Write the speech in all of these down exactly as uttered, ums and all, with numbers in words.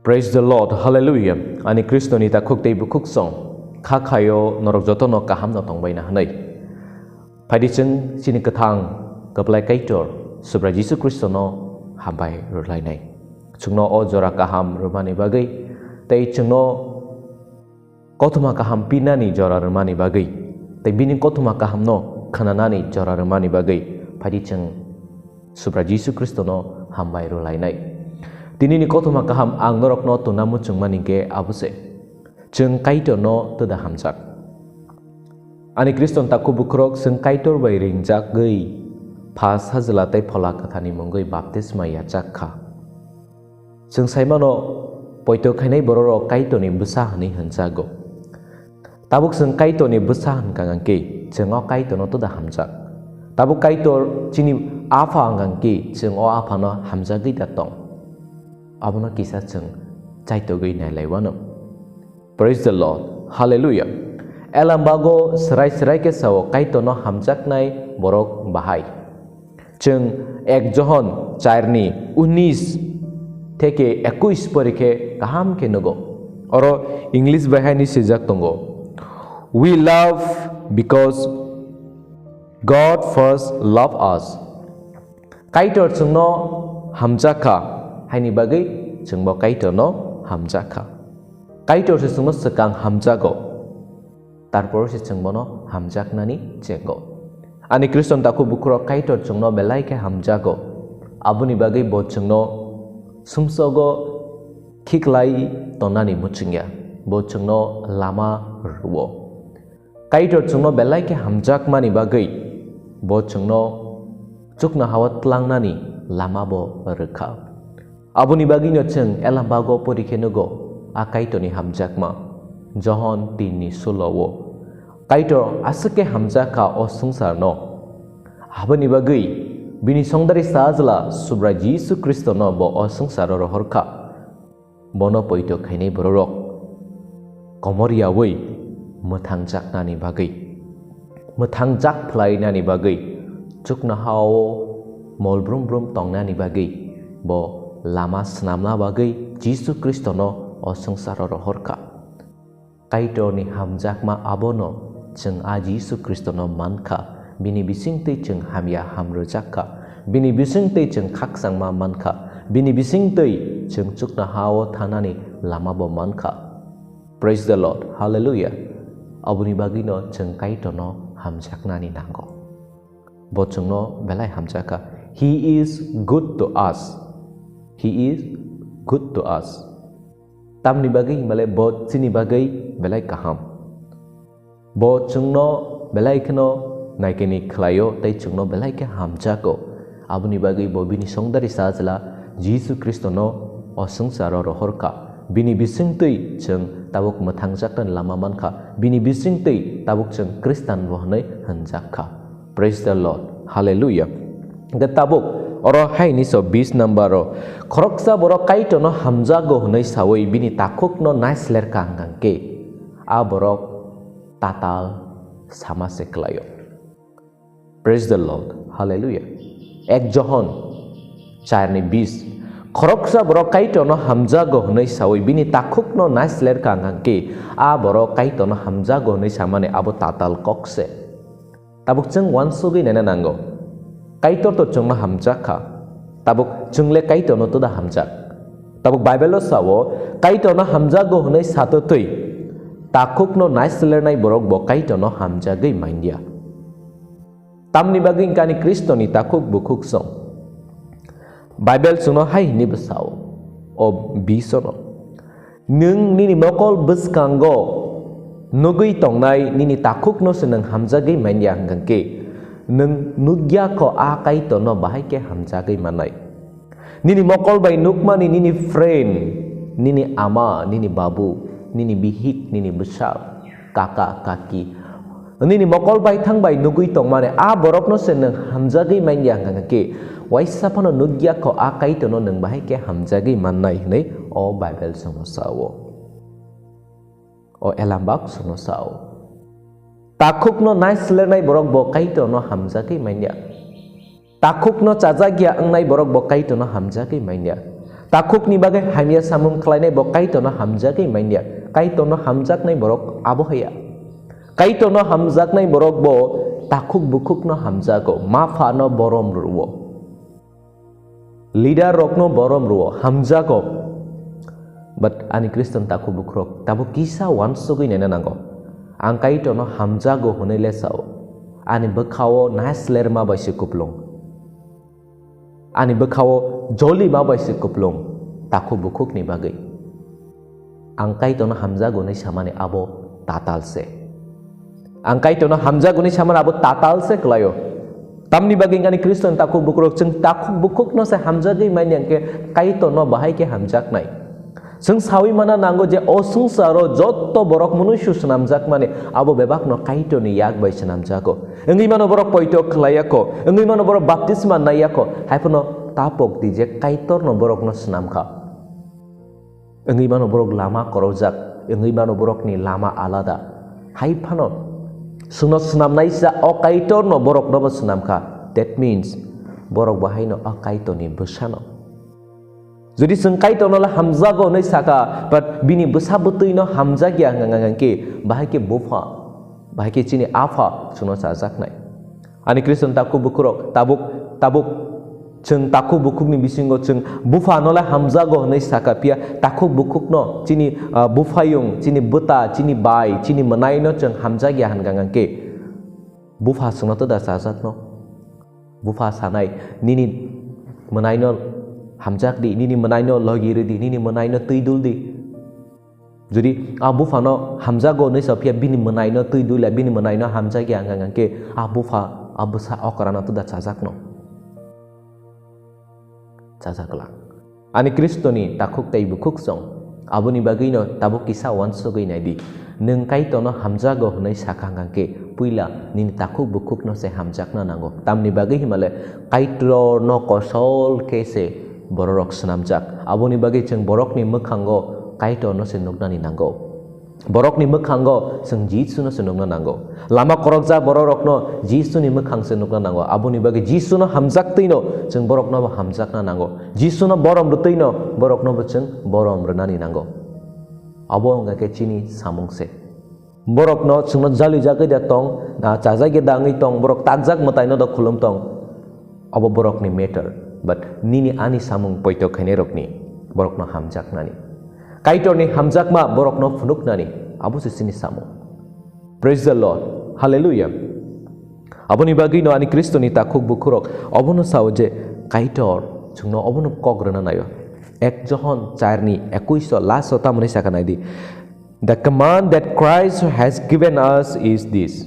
Praise the Lord, Hallelujah. Ani Kristoni takhuk tei bukhuk song, kha khayo norok jotono kaham no tongbaina hwnwi. Phaidi chwng chini kwthang kwplai Kaitor Subrai Jisu Khristono hambai rwlainai. Chwngno o jora kaham rwmani bagwi tei chwngno kothoma kaham pinani jora rwmani bagwi tei bini kothoma kahamno khwnanani jora rwmani bagwi phaidi chwng Subrai Jisu Khristono hambai rwlainai. Tinini kothoma kaham ang norokno tuna muchungmani khe abo se, chwng Kaitorno twda hamjak. Ani Khriston takhuk bukhurok, chwng Kaitor bai ringjagwi Pha, Sajla tei Phola Kwtharni mungwi baptisma yachak kha. Chwng sai mano, poito khainai bororok Kaitorni bwsa hwnwi hwnjago. Tabuk chwng Kaitorni bwsa hwnkha hwnkhe, chwng o Kaitorno twda hamjak. Tabuk Kaitor chini Apha hwnkha hwnkhe, chwng o Aphano hamjagwi da tong. Abono kisa chwng chaitogwi nailaiwano. Praise the Lord. Hallelujah. Elambago srai srai khe sao Kaitorno hamjaknai borok bahai. Chwng ek Johon charni unis theke ekuis pori khe kaham khe nugo. Oro English bai haini swijak tongo, "We love because God first loved us." Kaitor chwngno hamjakha, haini bagwi chwngbo Kaitorno hamjakha. Kaitor se chwngno swkang hamjago, tarpor se chwng bono hamjaknani chengo. Ani Khriston takhuk bukhurok, Kaitor chwngno belai khe hamjago, aboni bagwi bo chwngno sumsogo khiklai tongnani muchungya, bo chwngno lama rwo. Kaitor chwngno belai khe hamjakmani bagwi bo chwngno chuknohao tlangnani lama bo rwkha. Aboni bagwino chwng Elambago pori khe nugo a Kaitorni hamjakma. Johon tin ni sulo o Kaitor aswk khe hamjakha o swngcharno. Aboni bagwi bini songdari sajla Subrai Jisu Khristono bo o swngcharo rohorkha. Bono poito khainai bororok komor yaui mwthangjaknani bagwi, mwthangjak phlainani bagwi, chuknohao mol brum brum tongnani bagwi, bo lama swnamna bagwi Jisu Khristono o swngcharo rohorkha. Kaitorni hamjakma abono chwng a Jisu Khristono mankha, bini bisingtwi chwng hamya hamrwjakha, bini bisingtwi chwng khakchangma mankha, bini bisingtwi chwng chuknohao thanani lamabo mankha. Praise the Lord. Hallelujah. Aboni bagwino chwng Kaitorno hamjaknani nango. Bo chwngno belai hamjakha. He is good to us. He is good to us. Tamni bagwi hinmale bo chini bagwi belai kaham. Bo chwngno belai kheno naikeni khlaio tei chwngno belai khe hamjago. Aboni bagwi bo bini songdari sajla Jisu Khristono o swngcharo rohorkha. Bini bisingtwi chwng tabuk mwthangjaknani lama mankha. Bini bisingtwi tabuk chwng Khristan bo hwnwi hwnjakkha. Praise the Lord. Hallelujah. Hwnkhe tabuk oro haini so bis number o khoroksa borok Kaitorno hamjago hwnwi saui bini takhukno naislerkha hwnkhe a borok tatal sama se kwlaio. Praise the Lord. Hallelujah. Ek Johon charni bis. Khoroksa borok Kaitorno hamjago hwnwi saui bini takhukno naislerkha hwnkhe a borok Kaitorno hamjago hwnwi samani abo tatal kok se. Tabuk chwng uansugwi naina nango. Kaitor to chwngno hamjak kha. Tabuk chwngle Kaitorno toda hamjak. Tabuk Bible-o sao, Kaitorno hamjago hwnwi satotwi takhukno naislernai borok bo Kaitorno hamjagwi manya. Tamni bagwi hwnkhe ani Khristoni takhuk bukhuk song. Bible chwngno hai hwnwi bwsao, o bisono. Nwng nini mokol bwskango nugwi tongnai nini takhukno se nwng hamjagwi manya hwnkhe, nwng nukya kho a Kaitorno bahai khe hamjagwi mannai. Nini mokol bai nukmani nini friend, nini ama, nini babu, nini bihik, nini bwsa, kaka, kaki, nini mokol baithang bai nugwi tongmani a borokno se nwng hamjagwi manya hwnkhe, waisa phano nukya kho a Kaitorno nwng bahai khe hamjagwi mannai hwnwi o Bible chwngno sao. O Elambak chwngno sao. Takhukno naislernai borok bo Kaitorno hamjagwi manya. Takhukno chajakya wngnai borok bo Kaitorno hamjagwi manya. Takhukni bagwi hamya samung khlainai bo Kaitorno hamjagwi manya. Kaitorno hamjaknai borok abo haya. Kaitorno hamjaknai borok bo takhuk bukhukno hamjago, maphano borom rwo. Leader rokno borom rwo, hamjago. But ani Khristan takhuk bukhurok tabuk kisa uansugwi naina nango. Ang Kaitorno hamjago hwnwi le sao. Ani bwkhao naislerma bai se kuplung. Ani bwkhao jolima bai se kuplung takhuk bukhukni bagwi. Ang Kaitorno hamjago hwnwi samani abo tatal se. Ang Kaitorno hamjago hwnwi samani abo tatal se kwlaio. Tamni bagwi wngkha ni Khristan takhuk bukhurok, chwng takhuk bukhukno se hamjagwi manya hwnkhe Kaitorno bahai khe hamjaknai. Chwng sawi mana nango je o swngcharo jotto borok mwnwi su swnamjakmani abo bebakno Kaitorni yak bai swnamjago. Wngwi mano borok poito khlai ya kho, wngwi mano borok baptisma nai ya kho, hai phano tapok di je Kaitorno borokno swnam kha. Wngwi mano borok lama korojak, wngwi mano borokni lama alada. Hai phano chwngno swnamnaisa o Kaitorno borokno bo swnam kha. That means borok bo haino o Kaitorni bwsano. Jodi chwng Kaitorno le hamjago hwnwi sakha, but bini bwsa bwtwino hamjakya hwnka hwnka khe, bahai khe bupha, bahai khe chini apha chwngno chajaknai. Ani Khristan takhuk bukhurok tabuk, tabuk chwng takhuk bukhukni bisingo chwng buphano le hamjago hwnwi sakha, phiya takhuk bukhukno chini, ah, buphayung, chini bwta, chini bai, chini mwnaino chwng hamjakya hwnka hwnka khe, bupha chwngno twda chajakno. Bupha sanai, "Nini mwnaino hamjak di, nini mwnaino logi rw di, nini mwnaino twi dul di." Jodi a buphano hamjago hwnwi sa phiya bini mwnaino twi dul ya, bini mwnaino hamjakya hwnka hwnka khe a bupha, a bwsa okrano twda chajakno. Chajakla. Ani Khristoni takhuk tei bukhuk chwng. Aboni bagwino tabuk kisa uansugwi nai di. Nwng Kaitorno hamjago hwnwi sakha hwnka khe, puila nini takhuk bukhukno se hamjakna nango. Tamni bagwi himale Kaitorno kosol khe se bororok swnamjak. Aboni bagwi chwng borokni mwkhango Kaitorno se nuknani nango. Borokni mwkhango chwng Jisuno se nukna nango. Lama korokjak bororokno Jisuni mwkhang se nukna nango. Aboni bagwi Jisuno hamjak twino chwng borokno bo hamjakna nango. Jisuno borom rwtwino borokno bo chwng borom rwnani nango. Abo wngkha khe chini samung se. Borokno chwngno jalijagwi da tong, na chajakya da wngwi tong, borok takjak mwtaino da khulum tong. Obo borokni matter, but nini ani samung poito khainairokni borokno hamjaknani. Kaitorni hamjakma borokno phunuknani, abo se chini samung. Praise the Lord. Hallelujah. Aboni bagwino ani Khristoni takhuk bukhurok obono sao je Kaitor chwngno obono kok rwna naio. Ek Johon charni ekuish o last o tamoni sakha naidi. The command that Christ has given us is this: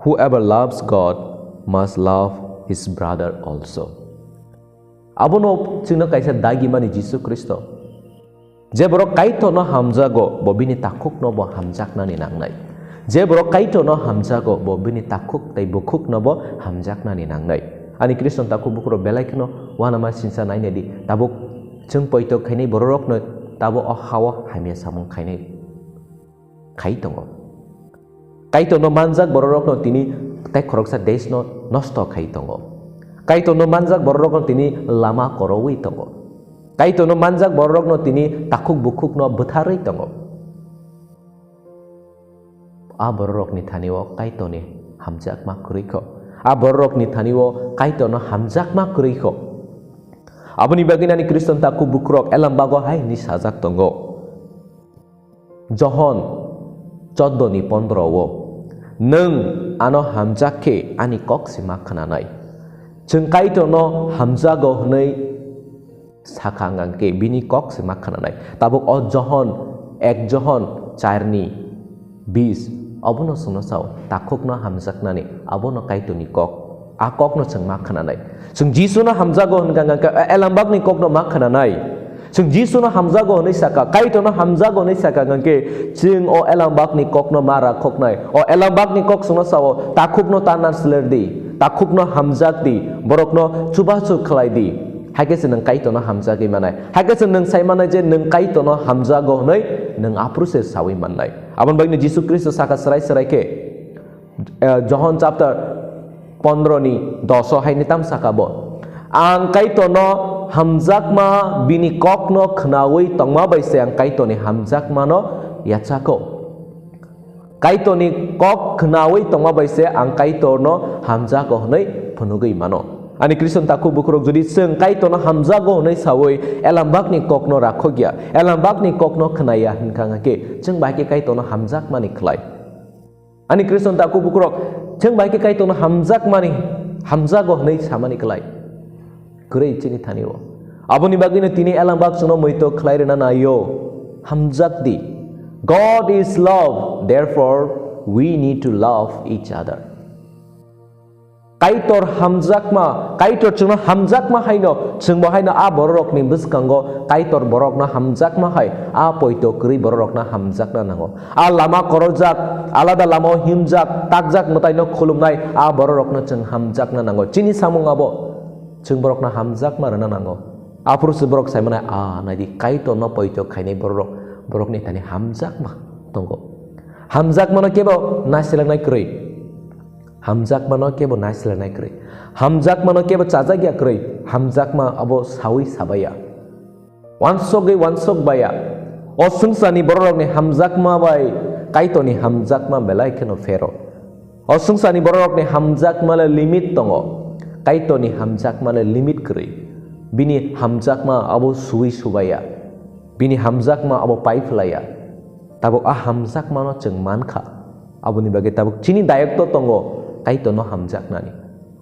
whoever loves God must love his brother also. Abono chwngno kaisa dagimani Jisu Khristo. Je borok Kaitorno hamjago, bo bini takhukno bo hamjaknani nangnai. Je borok Kaitorno hamjago, bo bini takhuk tei bukhukno bo hamjaknani nangnai. Ani Khristan takhuk bukhurok belai kheno uanama sinsa nainai di. Tabuk chwng poito khainai bororokno tabuk o hao hamya samung khainai khai tongo. Kaitorno manjak bororokno tini tei khoroksa deshno nosto khai tongo. Kaitorno manjak bororokno tini lama korowi tongo. Kaitorno manjak bororokno tini takhuk bukhukno bwtharwi tongo. A bororokni thani-o Kaitorni hamjakma kwrwi kho. A bororokni thani-o Kaitorno hamjakma kwrwi kho. Aboni bagwi nani Khristan takhuk bukhurok elambago hai hwnwi sajak tongo. Johon choddo ni pondro o, "Nwng ano hamjak khe ani kok se ma khwnanai." Chwng Kaitorno hamjago hwnwi sakha hwnkhe bini kok se ma khwnanai. Tabuk o Johon, ek Johon char ni bis, obono chwngno sao, takhukno hamjaknani, abono Kaitorni kok. A kokno chwng ma khwnanai. Chwng Jisuno hamjago hwnkha hwnkhe, a elambakni kokno ma khwnanai. Chwng Jisuno hamjago hwnwi sakha, Kaitorno hamjago hwnwi sakha hwnkhe, chwng o elambakni kokno ma rakhoknai. O elambakni kok chwngno sao, takhukno ta narsler di, takhukno hamjak di, borokno chubachu khlai di. Haikhe se nwng Kaitorno hamjagwi manai. Haikhe se nwng sai manai je nwng Kaitorno hamjago hwnwi nwng aphuru se sawi mannai. Aboni bagwino Jisu Khristo sakha swrai swrai khe, eh, Johon chapter pondro ni dos o haini tam saka bo, "Ang Kaitorno Hamjakma bini kokno khnaui tongma bai se ang Kaitorni hamjakmano yachago. Kaitorni kok khnaui tongma bai se ang Kaitorno hamjago hwnwi phunugwi mano. Ani Khristian takhuk bukhurok, jodi chwng Kaitorno hamjago hwnwi saui elambakni kokno rakhokya, elambakni kokno khnaya hwnkha hwnkhe chwng bai khe Kaitorno hamjakmani khlai. Ani Khristian takhuk bukhurok, chwng bai khe Kaitorno hamjakmani, hamjago hwnwi samani khlai. Kwrwi chini thani-o. Aboni bagwino tini elambak chwngno muitok khlai rwna nai-o. Hamjak di. God is love, therefore we need to love each other. Kaitor hamjakma, Kaitor chwngno hamjakma haino, chwngbo haino a bororokni bwskango Kaitor borokno hamjakma hai, a poito kwrwi bororokno hamjakna nango. A lama korojak, alada lamao himjak, takjak mwtaino khulumnai, a bororokno chwng hamjakna nango. Chini samung abo, chwng borokno hamjakma rwna nango. Aphuru se borok sai mano, "A, naidi, Kaitorno poito khainai bororok, borokni thani hamjakma tongo." Hamjakmano kebo naiselengnai kwrwi. Hamjakmano kebo naiselengnai kwrwi. Hamjakmano kebo chajakya kwrwi. Hamjakma abo saui sabaya. Wansogwi wansok baya. O swngcharni bororokni hamjakma bai Kaitorni hamjakma belai kheno phero. O swngcharni bororokni hamjakma le limit tongo. Kaitorni hamjakma le limit kwrwi. Bini hamjakma abo suwi subaya. Bini hamjakma abo pai phlaiya. Tabuk a hamjakmano chwng mankha. Aboni bagwi tabuk chini dayokto tongo Kaitorno hamjaknani.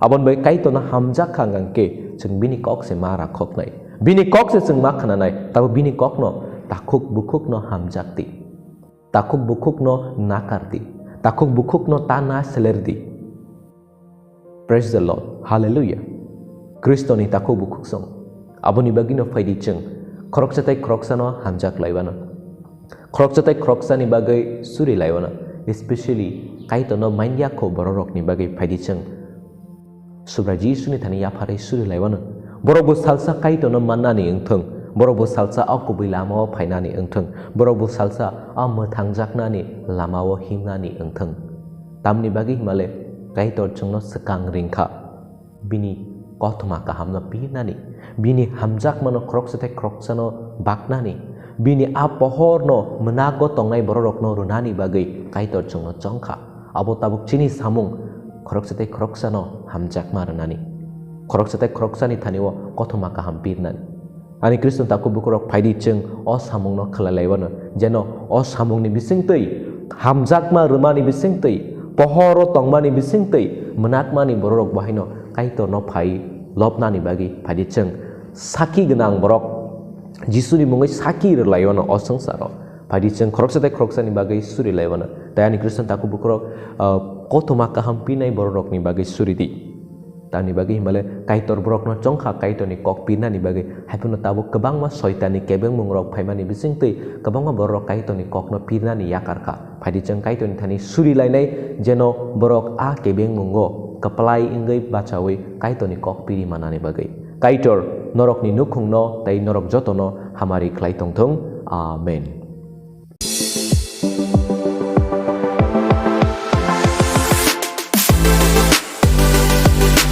Aboni bagwi Kaitorno hamjak kha hwnkhe chwng bini kok se ma rakhoknai. Bini kok se chwng ma khnanai. Tabuk bini kokno takhuk bukhukno hamjak di. Takhuk bukhukno nakar di. Takhuk bukhukno ta na seler di. Praise the Lord. Hallelujah. Khristoni takhuk bukhuk song. Aboni bagwino phaidi chwng khoroksa tei khoroksano hamjak laiwano. Khoroksa tei khoroksani bagwi suri laiwano. Especially Kaitorno manya kho bororokni bagwi phaidi chwng. Subrai Jisuni thani yapharwi suri laiwano. Borok bo salsa Kaitorno mannani wngthwng. Borok bo salsa o kubui lamao phainani wngthwng. Borok bo salsa o mwthangjaknani lamao himnani wngthwng. Tamni bagwi himale Kaitor chwngno swkang ringkha. Bini kothoma kahamno pirnani, bini hamjakmano khoroksa tei khoroksano baknani, bini a pohorno mwnago tongnai bororokno rwnani bagwi Kaitor chwngno chongkha. Abo tabuk chini samung, khoroksa tei khoroksano hamjakma rwnani, khoroksa tei khoroksani thani-o kothoma kaham pirnani. Ani Khristian takhuk bukhurok, phaidi chwng o samungno khlai laiwano, jeno o samungni bisingtwi, hamjakma rwmani bisingtwi, pohoro tongmani bisingtwi, mwnakmani bororok bo haino Kaitorno phai lobnani bagwi phaidi chwng sakhi gwnang borok, Jisuni mungwi sakhi rwlaiwano o swngcharo. Phaidi chwng khoroksa tei khoroksani bagwi suri laiwano. Tei ani Khristian takhuk bukhurok, ah, kothoma kaham pinai bororokni bagwi suri di. Tamni bagwi himale Kaitor borokno chongkha Kaitorni kok pirnani bagwi. Haiphano tabuk kwbangma soitanni kebengmungrok phaimani bisingtwi kwbangma bororok Kaitorni kokno pirnani yakar kha. Phaidi chwng Kaitorni thani suri lainai, jeno borok a kebengmungo kwplai wngwi bachaui Kaitorni kok piri manani bagwi. Kaitor norokni nukhungno tei norok jotono hamari khlai tongthung. Amen.